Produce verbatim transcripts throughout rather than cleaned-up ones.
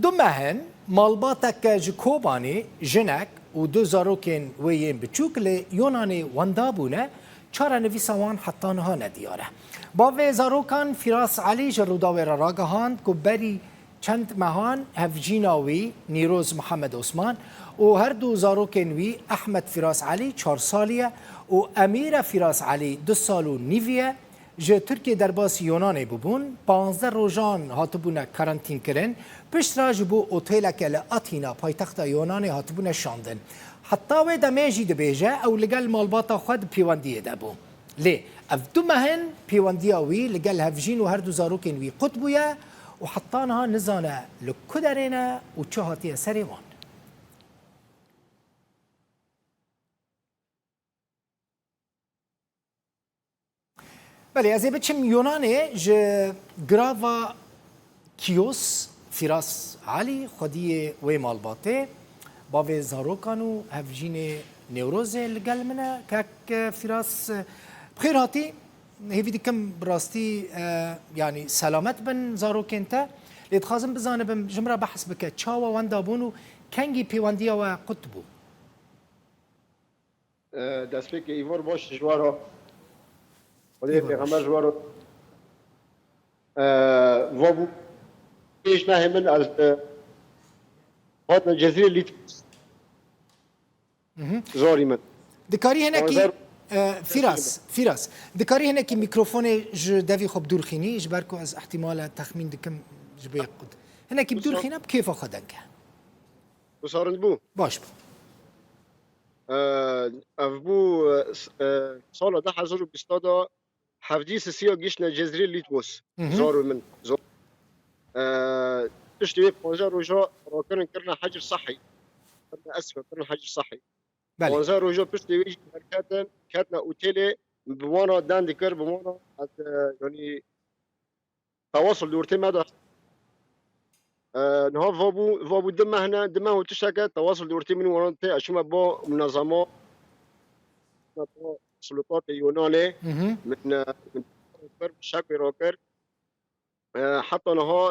Du meh in malbateke ji Kobanê, jinek û du zarokên wê yên biçûk li Yonanê wenda bûne, çarenivîsa wan heta niha nediyar e. Bavê zarokan Fîras Elî ji Rûdawê re ragihand ku berî çend mehan hevjîna wî Nîroz Mihemed Osman û her du zarokên wî Ehmed Fîras Elî çar salî ye û Emîre Fîras Elî du sal û nîvî ye, ji Tirkiyê derbasî Yonanê bûbûn, panzdeh rojan hatibûne karantînkirin, piştre ji bo otêleke li Atîna, paytexta Yonanê, hatibûne şandin. Heta wê demê jî dibêje ew li gel malbata xwe di pêwendiyê de bû. Lê ev du meh in pêwendiya wî li gel hevjîn û her du zarokên wî qut bûye û heta niha nizane li ku derê ne û çi hatiye serê wan. Belê, ez ê biçim Yonanê, ji girava Kiyos, Fîras Elî, xwediyê wê malbatê, bavê zarokan û hevjînê Newrozê li gel min e. Kek Fîras, bi xêr hatî. Hêvî dikim bi rastî, e, yanî selamet bin zarokên te. Lê dixwazim bizanibim, ji min re behs bike, çawa wenda bûn û kengî pêwendiya we qut bû? E, destpêkê îvar baş ji we re. Xwedê Îvar pêxember baş. Ji we re. E, va bû. Pêş mehê min ez, e, hatim Cezîrê Lît. Mhm. Zarî min. Dikarî hinekî, Panzdeh e, Fîras, Fîras, dikarî hinekî mîkrofonê ji devî xwe bi dûr xînî, ji ber ku ez ihtimale texmîn dikim ji bê qut. Hinekî bi dûr Wisa- xîne, bi kêfa xwe deng e. Wisa rind bû? Baş bû. E, ev bû, e, s-, e, sala du hezar û bîst de hevdî sisiya giştine Cezrî Lîtwos. Mhm. Zaro min. Zor. E, piştî wê panzdeh roja rakirin kirine Hecr Sehî. Kirine Esfê, kirine Hecr Sehî. Belê. Panzdeh roja piştî wê jî derketin, ketine otêlê, bi wana deng dikir, bi wana ez, e, yanî, tewasul li ortê me de. E, niha vabû, vabû du meh ne, du meh û tişteke tewasul li ortê min û wan tê, ez çûme bo munezema, bo sulûtatê Yunanê, Mhm. min, e, min kir, şek wê rakir. E, heta niha,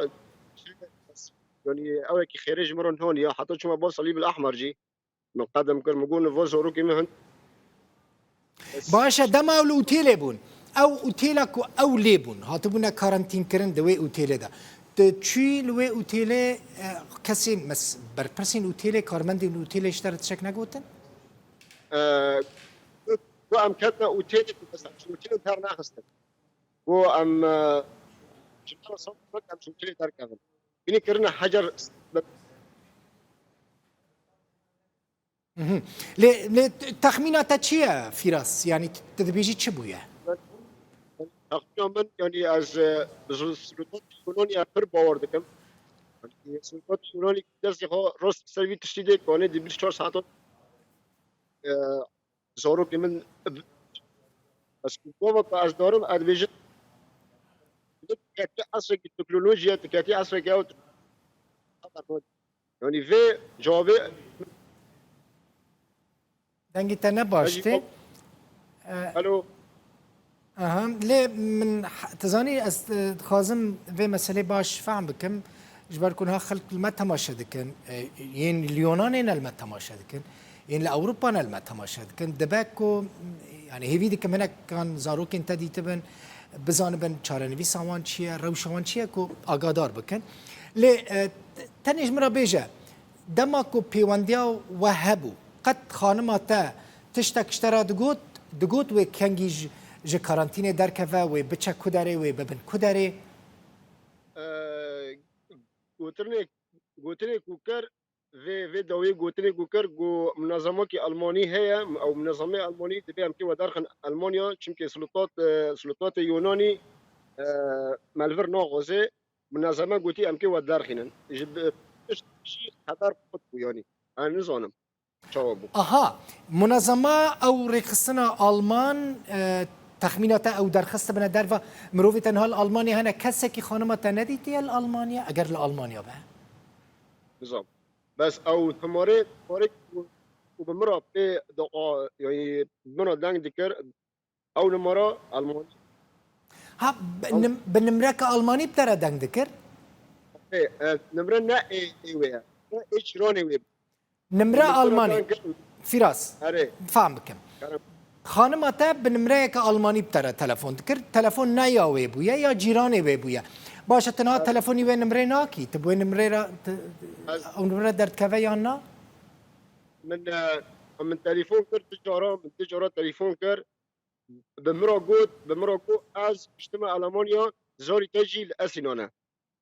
yanî, ewekî xêrê ji min re nihaniya, heta çûme bo Salîb el Ehmer jî. Min qedem kir, min got, "Niva zarokê min hin." Baş e, dema ew li otêlê bûn. Ew otêla ku ew lê bûn, hatibûne karantînkirin di wê otêlê de. Tu çûyî li wê otêlê, e, kesên mes-, berpirsên otêlê, karmendên otêlê ji te re tiştek negotin? E, ku em ketine otêlê, ku bes em ji otêlê dernaxistin. Ku em, e, ji me re sawt em ji otêlê derkevin. Bînî kirine Hecer. Mhm. Lê, lê texmîna te çi ye, Fîras? Yanî tu, tu dibêjî çi bûye? Texmîna min, yanî ez, e, bi sulûtatê Yunanî pir bawer dikim. Yanî sulûtatê Yunanî destê xwe rast ser vî tiştî dê, kanê di bîst çar saetan, e, zarokê min, ez ku gava ku ez darim, ez dibêjim, tu ketî esrekî teknolojiyê, tu ketî esrekî ew. Yanî vê cavê Dengê te ne baş tê. E, Alo. Aha, lê min, tu zanî, ez, e, dixwazim vê meselê baş fehm bikim. Ji ber ku niha xelk li me temaşe dikin, e, yên li Yonanê ne li me temaşe dikin, yên li Ewropa ne li me temaşe dikin. Dibe ku, yani, hêvî dikim hinekan zarokên te dîtibin, bizanibin çarenivîsa wan çi ye, rewşa wan çi ye ku agadar bikin. Lê, e, te-, tenê ji min re bêje, dema ku pêwendiya we hebû, qet xanima te tiştek ji te re digot, digot wê kengî ji, ji karantînê derkeve, wê biçe ku derê, wê bibin ku derê? E, gotinê, gotinê ku kir, vê, vê dawiyê gotinê ku kir, ku munazemakî Almanî heye, ew munezemê Almanî dibê em kê we derxin Almanya, çimkî sulûtat, e, sulûtatê Yunanî, e, me li vir naxwaze, munezeme gotî em kê we derxînin. Ji bi-, pişt jî xeber qut bû, yanî. Ez nizanim çawa bû. Aha, munezema ew rêxistina Alman, e, texmîna te ew derxistibine derva, mirovê te niha li Almanya hene, kesekî xanima te nedîtiye li Almanya, eger li Almanya be? Nizam. Bes ew himarê, himarê ku, ku bi min re pê diqa-, yanî bi min re deng dikir, ew nimara Almanî. Ha, bi Ew nim-, bi nimreke Almanî bi te re deng dikir? e, nimre ne ê, ê wê ye. Ne ê cîranê wê. Nimre Almanî. Firas, fam bikim. Xanima te bi nimreyeke Almanî bi te re telefon dikir. Telefon ne ya wê bûye, ya cîranê wê bûye. Baş e, tu niha telefonî wê nimrê nakî? Tu bi wê nimrê re, ew nimre derdikeve yan na? Min, e, min telefon kir, du cara, min du cara telefon kir. Bi min re got, bi min re got, ez gihiştime Alemanya, zarî te jî li Esînan e.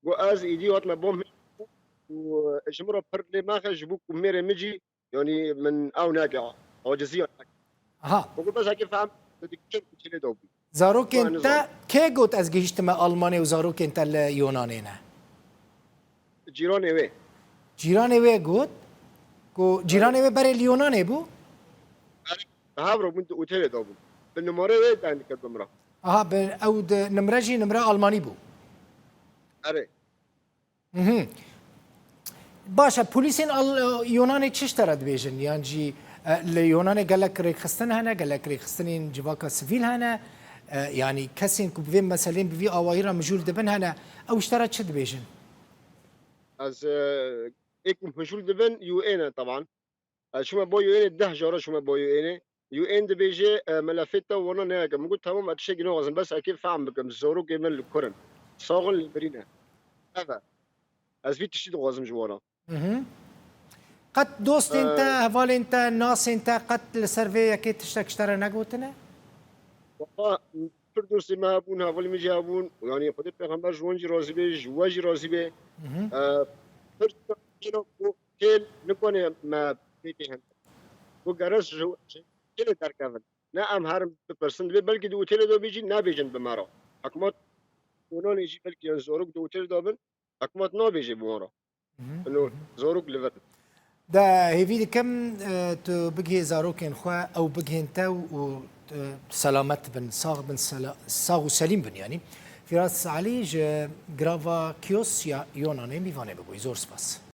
Got, ez êdî hatime bam û ji min re pir lê mexe, ji bo ku mêrê min jî, yanî min ew neke, aciziya neke. Aha. Got, bes heke fehm, tu dikişin ku çêlê dabû. Zarokên te, kê got ez gihiştime Almanê û zarokên te li Yonanê ne? Cîranê wê. Cîranê wê got ku cîranê wê berê li Yonanê bû? Bi hev re bûn di otelê de bûn. Bi nimare wê deng dikir bi min re. Aha, bi ew di nimre jî nimre Almanî bû. Erê. Mhm. Baş e, polîsên Al-, Yonanê çi ji te re dibêjin? Yan jî, e, li Yonanê gelek rêkxistin hene, gelek rêkxistinên civaka sivîl hene. E, yanî kesên ku bi vê meselên bi vî awayî re mijûl dibin hene. Ew ji te re çi dibêjin? Ez, e, ê ku mijûl dibin, U N e teban. Ez çûme bo U N ê, deh cara çûme bo U N ê. U N dibêje, e, melefê te wana neyeke. Min got, tamam, ez tiştekî naxwazim, bes ez ê fehm bikim, zarokê min li kur in. Sax in, li birî ne. Ev e. Ez vî tiştî dixwazim ji wana. Mhm. Qet dostên te, e, hevalên te, nasên te qet li ser vê yekê tiştek ji te re negotine? Wala, pir dostê me hebûn, hevalê min jî hebûn. Yanî Xwedê pêxember ji wan jî razî be, ji we jî razî be. Mhm. E, pir kêl nikane me pêkê hin. Ku gerez ji, ji kêlê derkevin. Ne em herin bipirsin, divê belkî di otelê de bê jî nebêjin bi me re. Hikûmet Yunanê jî belkî yan zarok di otelê de bin, hikûmet nabêje bi wan re. Ino zarok li vir. De hêvî dikim, e, tu bigihê zarokên xwe, ew bigihên te û, e, selamet bin, sax bin, sela-, sax û selîm bin yanî. Firas Elî ji Grava Kios ya Yonanê mîvanê bibûyî. Zor spas.